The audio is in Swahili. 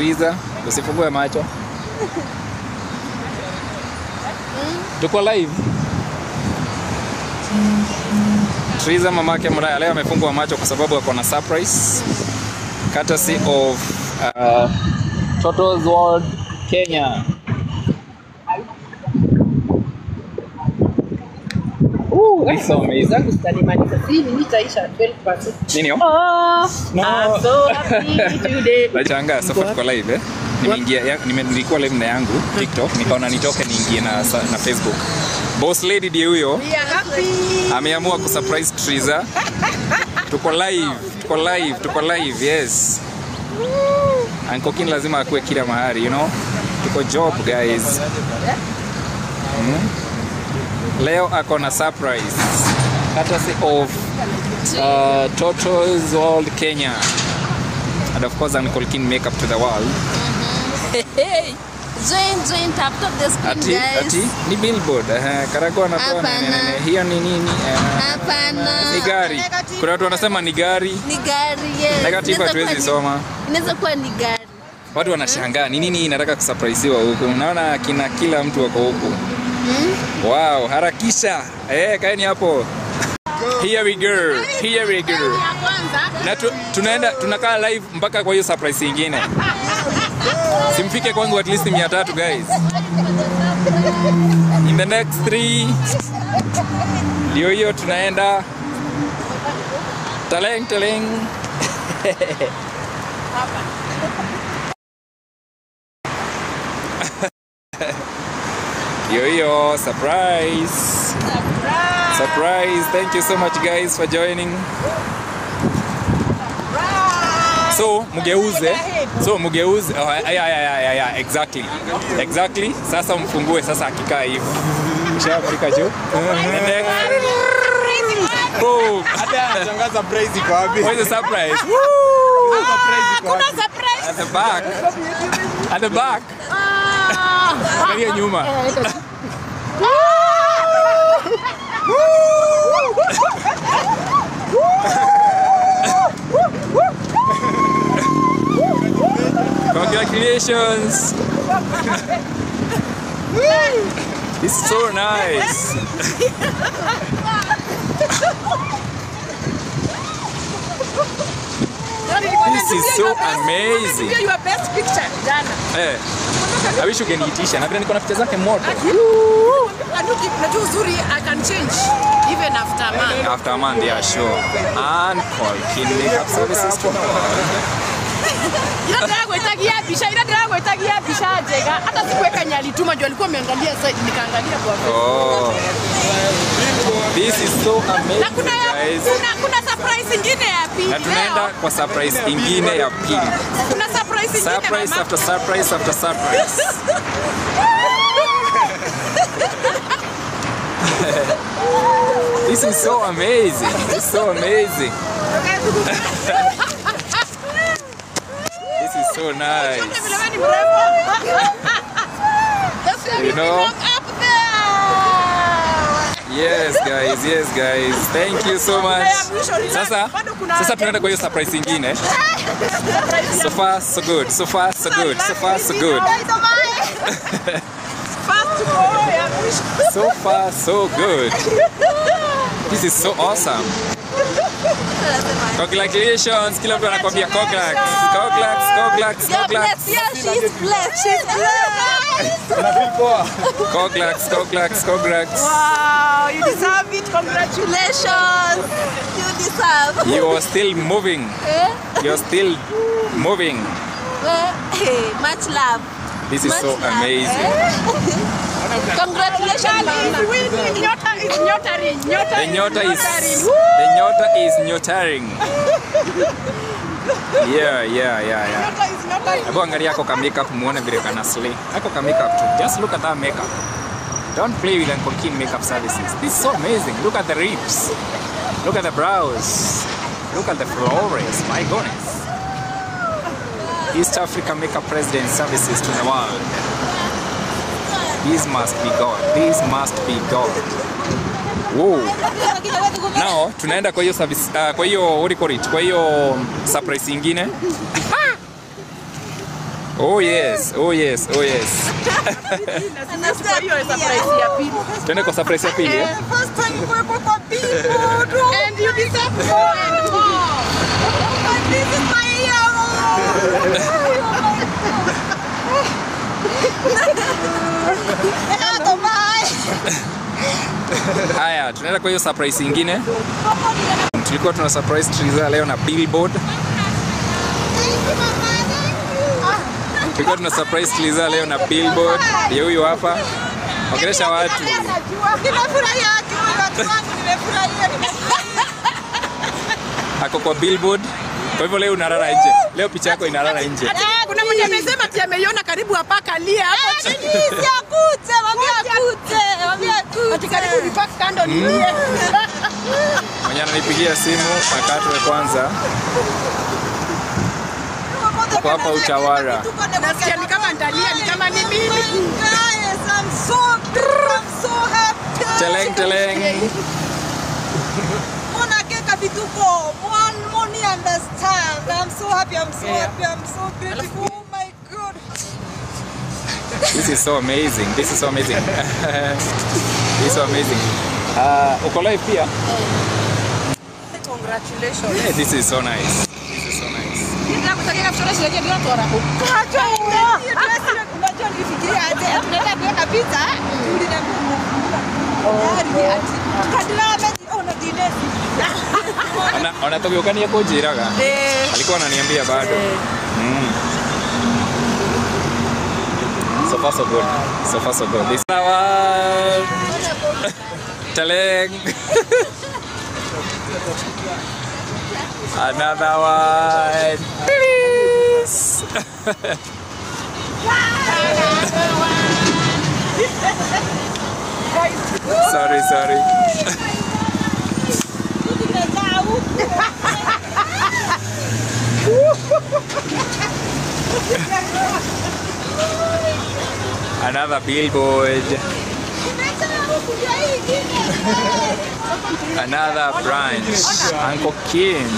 Triza, usifungue macho. Tuko live. Triza mamake Muraya leo amefungua macho kwa sababu ako na surprise. Courtesy of Toto's World Kenya. Ooh, this is so amazing. Nini yo? Oh, No. I'm so happy today. Nachanga sasa tuko live eh. Nimeingia nilikuwa live na yangu TikTok, nikaona nitoke niingie na Facebook. Boss lady ndiye huyo. We are happy. Ameamua kusurprise Triza. Tuko live, tuko live, tuko live, yes. Uncle Kin lazima akue kila mahali, you know. Tuko job guys. Leo ako na surprise. Courtesy of Toto's World Kenya. And of course Uncle Kin makeup to the world. Hey, join, tap top the screen, Ati, guys. ati ni billboard. Karako anatoa nene. Hiyo ni nini? Hapana. Ni gari. Kuna watu wanasema ni gari. Ni gari, yes. Negative hatuwezi soma. Inaweza kuwa ni gari. Watu wanashangaa ni nini inataka kusurpriseiwa huku. Unaona kina kila mtu wako huku. Wow, harakisha. Kaeni hapo. Here we go. Here we go. Na tunaenda tunakaa live mpaka kwa hiyo surprise nyingine. Simfike kwangu at least 300 guys. In the next 3 ndio hiyo tunaenda. Taleng taleng. Yo yo, surprise. Surprise. Thank you so much guys for joining. So mugeuze. So mugeuze. Oh, yeah, exactly. Exactly. Sasa mfungue sasa akikaa hivi. Ushafika juu. The next. Boom. Hata anashangaa surprise iko wapi? Where's the surprise? Woo! Kuna surprise. At the back. At the back. Angalia nyuma. Congratulations. This is so nice. This is so amazing. Your best picture jana. I wish ungeniitisha. Na vile niko na picha zake moto. Najua uzuri I can change even after a month. After a month, yeah, sure. And call Kin Makeup Services to the world. Ila ndagwetagia bisha, ila ndagwetagia bisha jega. Hata sikuweka nyalituma juu alikuwa ameangalia side nikaangalia kwa Facebook. Oh. This is so amazing. Na kuna guys. Kuna surprise ingine ya pili. Na tunaenda kwa surprise ingine ya pili. Kuna surprise ingine. Surprise after surprise after surprise. This is so amazing. It's so amazing. This is so nice. You know? Yes guys, yes guys. Thank you so much. Sasa tunaenda kwa hiyo surprise ingine. So far so good. So far so good. So far so good. So far so good. This is so awesome. Congratulations. Kila mtu anakuambia congrats. Congrats, congrats, congrats. Yeah, she's blessed. She's blessed. Congrats, congrats, congrats. Wow, you deserve it. Congratulations. You deserve. You are still moving. You're still moving. Well, hey, much love. This is much so love. Amazing. Congratulations, mama. Nyota is nyotaring. The nyota is nyotaring. Yeah. Nyota is nyotaring. Hebu angalia ako ka makeup muone vile kana slay. Ako ka makeup too. Just look at that makeup. Don't play with Uncle Kin Makeup Services. This is so amazing. Look at the ribs. Look at the brows. Look at the flores. My goodness. East Africa Makeup President Services to the world. This must be God. This must be God. Whoa. Now, tunaenda kwa hiyo service, kwa hiyo what do you call it? Kwa hiyo surprise ingine. Oh yes, oh yes, oh yes. Tuende kwa surprise ya pili. First time kwa billboard. And you deserve more and more. Oh my, this is my year. Haya, tunaenda kwa hiyo surprise nyingine. Tulikuwa tuna surprise Triza leo na billboard. Tulikuwa tuna surprise Triza leo na billboard. Ndio huyu hapa. Ongelesha watu. Nimefurahia watu wangu, nimefurahia. Ako kwa billboard. Kwa hivyo leo unalala nje. Leo picha yako inalala nje. Kuna mwenye amesema ati ameiona karibu hapa kalia hapo chini. Siakute, mwambie akute. Ati karibu ni park kando nilie. Mwenye ananipigia simu akatwe kwanza. Kwa hapa Utawala. Nasikia ni kama ndalia, ni kama ni mimi. Guys, I'm so happy. Teleng teleng. Mona keka vituko. Money understand. I'm so happy, I'm so happy, I'm so grateful. Oh my God. This is so amazing. This is so amazing. This is so amazing. Uko live pia? Congratulations. Yeah, this is so nice. This is so nice. Ona tugiukania kunjiraga. Alikuwa ananiambia bado. So far so good. So far so good. This one. Teleng. Another one. Please. Sorry, sorry. Another billboard. Another branch. Uncle Kim.